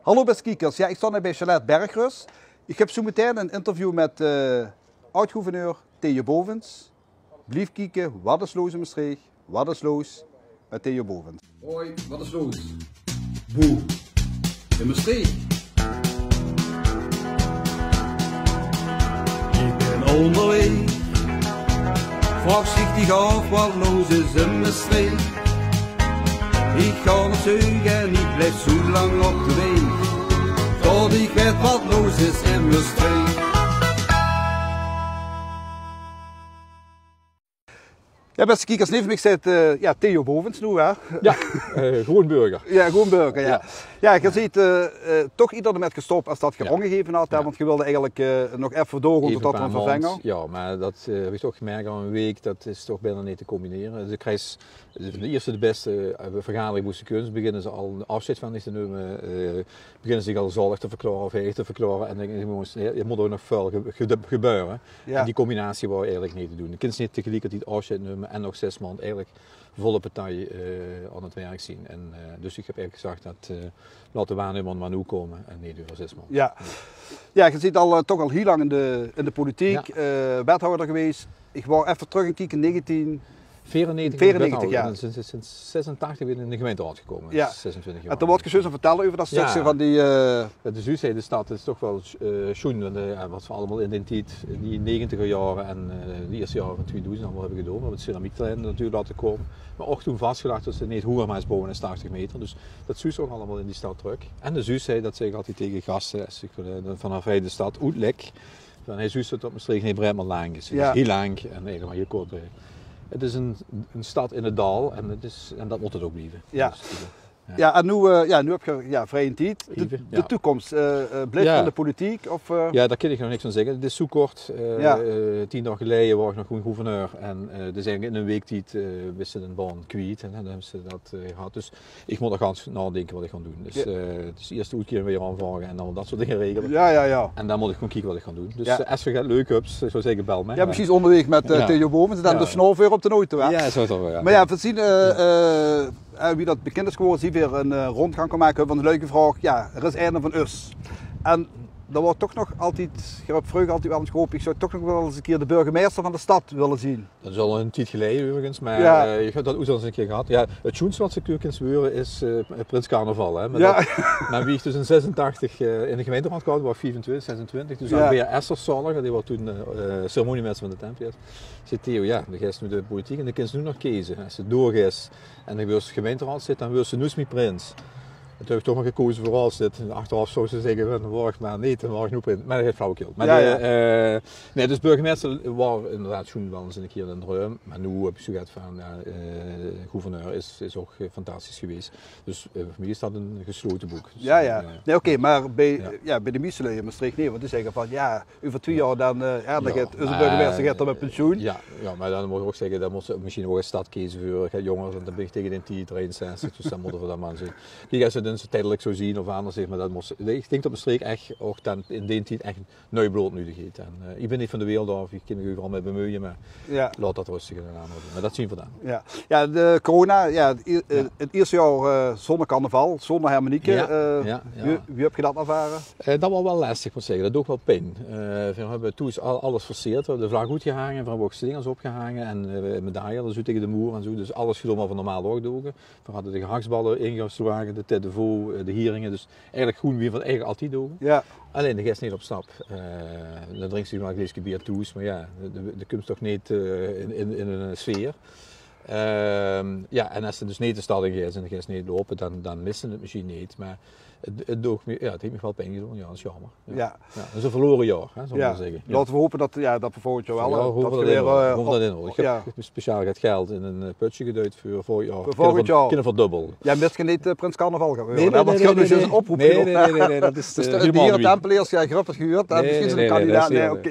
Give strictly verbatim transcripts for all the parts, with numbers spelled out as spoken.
Hallo bèste kiekers, jao, iech stoon hei bij Chalet Bergrust. Iech höb zoe metein 'n interview mèt, eh, aod-gouverneur Theo Bovens. Blief kieke, wat is loos in Mestreech? Wat is loos mèt Theo Bovens? Hoi, wat is loos? Boe? In Mestreech? Iech bin oonderweeg. Vraog ziech diech aof wat loos is in Mestreech? Iech gaon op zeuk en iech blijf zoe laank op de weeg tot iech weit wat loos is in Mestreech. Jao, bèste kiekers, neve miech zit, eh, jao, Theo Bovens noe, hè? Jao, eh, gewoen burger. Jao, gewoen burger, jao. Jao. Jao, geer zeet, eh, eh, toch ieder demèt gestop es tot geer aongegeve had, hè? Jao. Want geer wilde eigelek, eh, nog effe door, tot 'r 'ne vervenger. Jao, meh dat, eh, höb iech toch gemerk, al 'n week, dat is toch bijna neet te combinere. De kries, de ierste de bèste, eh, vergadering boe ste kums, beginne ze al aofsjeid vaan diech te numme, eh, beginne ze ziech al zaolig te verklaore of heilig te verklaore. En daan dink iech, jonges, jao, 't moot ouch nog väöl ge-, ge-, gebäöre. Jao. En die combinatie waor eigelek neet te doen. De kins neet tegeliekertied aofsjeid numme en nog zès maond eigelek volle partij, eh, aon 't werk zien. En, eh, dus iech höb eigelek gezag tot, eh, laot de waornummere mer noe koume en neet euver zès maond. Jao. Jao, geer zit al, eh, toch al hiel laank in de, in de politiek, jao, eh, wethouder gewees. Iech waor effe trök aon 't kieke, negentien veerennegentig, veerennegentig, jao. En sinds, sinds zesentachtig bin iech in de gemeinteraod gekoume. Jao. Zesentwintig jaor. En toen waors te zjus aon 't vertèlle euver dat stökske vaan die, eh, jao, de zuusheid in de stad is toch wel, eh, sjoen. Want, eh, jao, wat veer allemaol in deen tied, in die negentiger jaore en, eh, de ierste jaore vaan tweedoezend allemaol höbbe gedoon. Veer höbbe 't ceramiekterrein natuurlek laote koume. Meh ouch toen vasgelag tot ze neet hoeger maoge bouwe es tachtig meter. Dus dat zuus te ouch allemaol in die stad trök. En de zuusheid, dat zègk iech altied tege gaste, es iech, eh, vaanaof hei de stad oetlègk, vaan, hei zuus te tot Mestreech neet breid, meh laank is. 't Is hiel laank en eigelek mer hiel kort breid. 't Is 'n, 'n stad in 't daol en 't is, en dat moot 't ouch blieve. Jao. Dus, eh, jao. Jao, en noe, eh, jao, noe höb geer, jao, vrije tied. De, de toekoms, eh, eh, blijf geer in de politiek, of, eh? Jao, dao kin iech nog niks vaan zègke. 't Is zoe kort. Eh, eh, tien daog geleie waor iech nog gewoen gouverneur. En, eh, dus eigelek in 'n week tied, eh, bis te dien baan kwiet. En daan höbs te dat, eh, gehad. Dus iech moot nog gaon naodinke wat iech gaon doen. Dus, eh, dus iers de oetkering weer aonvraoge en daan dat soort dinger regele. Jao, jao, jao. En daan moot iech gewoen kieke wat iech gaon doen. Dus, eh, es geer get leuk höb, iech zouw zègke, bel miech. Jao, percies, oonderweeg mèt, eh, Theo Bovens en daan de sjnor weer op d'n auto, hè? Jao, zoe is 't wel, jao. Meh jao, veer zien, eh, eh, wie dat bekind is gewore, zien veer 'n, eh, roondgang goon make, höbbe veer de lui gevraog. Jao, d'r is eine vaan us. En dao weurt toch nog altied, geer höb vreuger altied wel ins gerope, iech zouw toch nog wel ins 'ne kier de burgemeister vaan de stad wèlle zien. Dat is al 'nen tied geleie euverigens, meh, eh, iech höb dat oets al ins 'ne kier gehad. Jao, 't sjoenste wat ste natuurlek kins weure is, eh, prins carnaval, hè. Meh dat, meh wie iech dus in zesentachtig, eh, in de gemeinteraod kaom, waor iech viefentwintig, zesentwintig. Toen zag Bea Essers, zaolige, dee waor toen, eh, eh, ceremoniemeister vaan de Templiers. Zag: Theo, jao, de geis noe de politiek in, de kins noe nog keze. Es te doorgeis en de weurs gemeinteraodslid, daan weurs te noets mie prins. En toen höb iech toch mer gekoze veur raodslid. En achteraof zouws te zègke vaan, wach mer, neet, daan waor iech noe prins. Meh dat is flauwekul. Meh de, eh, nein, dus burgemeister waor inderdaad sjoen, wel ins 'ne kier 'nen druim. Meh noe höb iech zoe get vaan, jao, eh, gouverneur is, is ouch, eh, fantastisch gewees. Dus, eh, veur miech is dat 'n geslote book. Dus, jao, jao. Eh, nein, oké, meh bij, jao, bij de mieste lui in Mestreech neet, want die zègke vaan, jao, euver twie jaor daan, eh, jao, daan geit eus burgemeister geit daan mèt pensioen. Jao, jao, meh daan moot iech ouch zègke, daan moot ste mesjiens ouch 'n stad keze veur, eh, jongere, want daan bin iech tege dee tied drei-en-zestig, dus daan mote veer dat mer zien. Kiek, es ze 't ins tijdelijk zoe zien of anders, meh dat moot, iech dink tot Mestreech ech ouch daan in dee tied ech nui blood nudeg heet. En, eh, iech bin neet vaan de wereld aof, iech kin miech euveral mèt bemeuje, meh laot dat rösteg 'nen aander doen. Meh dat zien veer daan. Jao. Jao, de corona, jao, 't ier-, eh, 't ierste jaor, eh, zoonder carnaval, zoonder hermenieke. Jao, eh, jao, jao. Wie, wie höb geer dat ervare? Eh, dat waor wel lesteg, moot iech zègke. Dat doog wel pijn. Eh, veer höbbe thoes al-, alles verseerd. Veer höbbe de vlag oetgehaange, veer höbbe ouch slingers opgehaange en, eh, medailles zoe tege de moer en zoe. Dus alles gedoon wat veer normaal ouch doge. Veer hadde de gehaksballe ingeslage, de tête de veau, eh, de hieringe. Dus eigelek gewoen wie veer 't eigelek altied doge. Jao. Allein, de geis neet op stap. Eh, daan drinks te mer 'n gleeske beer thoes, meh jao, de, de, de kums toch neet, eh, in, in, in 'n sfeer. Ehm, jao, en es te dus neet de stad in geis en de geis neet loupe, daan, daan mis te 't mesjiens neet. Meh 't, 't doog miech, jao, 't heet miech wel pijn gedoon, jao, dat is jaomer. Jao. Jao. Jao, dat is 'n verlore jaor, hè, zouw iech mer zègke. Jao. Laote v'r hope dat, jao, dat v'r volgend jaor wel, jao, eh, hope dat v'r dat weer, inhaole. Eh, hope dat inhaole. Iech höb speciaal get geld in 'n, eh, pötsje geduid veur volgend jaor. Veur volgend jaor. Kinne v'r, kinne v'r dubbel. Jao, mits geer neet, eh, prins carnaval geit weure, hè, want geer höb dus 'nen oproop gedoon. Nein, nein, nein, dat is, eh, hielemaol neet. Dus de Tempeleers, jao, geer höb 't gehuurd, hè, mesjiens 'ne kandidaat. Nein, oké.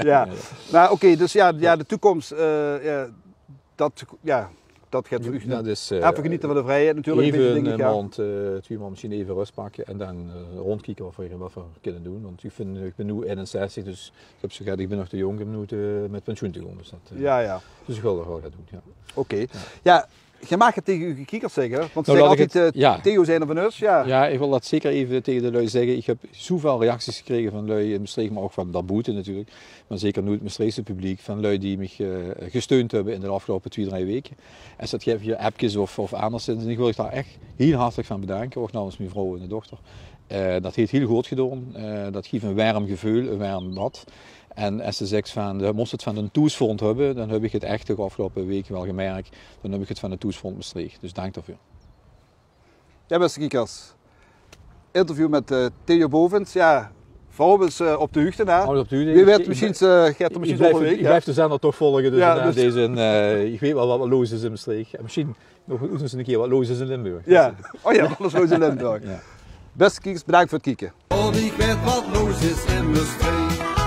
Jao. Meh oké, dus jao, jao, de toekoms, eh, jao, dat, jao, dat geit veur uuch, eh, eve genete vaan de vrijheid natuurlek, eve 'n maond, eh, twie maond mesjiens eve rös pakke en daan, eh, roondkieke wat veer, wat veer kinne doen. Want iech vin, iech bin noe einenzestig, dus iech höb zoe get, iech bin nog te jónk um noe te, mèt pensioen te goon. Dus dat, eh, dus iech wèl dat wel goon doen, jao. Oké. Jao. Jao, Geer maag 't tege eur kiekers zègke, hè? Want ze zègke altied, eh, Theo is eine van us, jao. Jao, ich wil dat zeker eve tege de lui zègke. Ich höb zoeväöl reacties gekrege van lui in Mestreech, mer ouch van daoboete natuurlik. Mer zeker noe 't Mestreechse publiek, van lui die mich, eh, gesteund höbbe in de aafgeloupe twie, drei weke. Es dat geit via appkes of, of angersins. En ich wil uch dao ech hiel hartelik van bedanke, ouch namens mien vrouw en de dochter. Eh, dat heet hiel good gedaon. Eh, dat gief ein werm geveul, ein werm bad. En es se zeks van, de mós 't van de toesvónd höbbe, dan höb ich 't ech de aafgeloupe week waal gemerk, dan höb ich 't van de toesvónd Mestreech. Dus dank daoveur. Jao, bèste kiekers. Interview mit, eh, Theo Bovens. Jao, veur ós, eh, op de huugde, hè? Alles op de huugde. Wae weit, mesjiens, eh, geit 'r mesjiens volgende week, hè? Ich blief de zender toch volge, dus, jao, eh, dus deze, eh, ich weit waal wat loos is in Mestreech. En mesjiens nog ins 'ne kier wat loos is in Limburg. Jao. Oh jao, wat is loos in Limburg. Jao. Bèste kiekers, bedank veur 't kieke. Of ich weit wat loos is in Mestreech.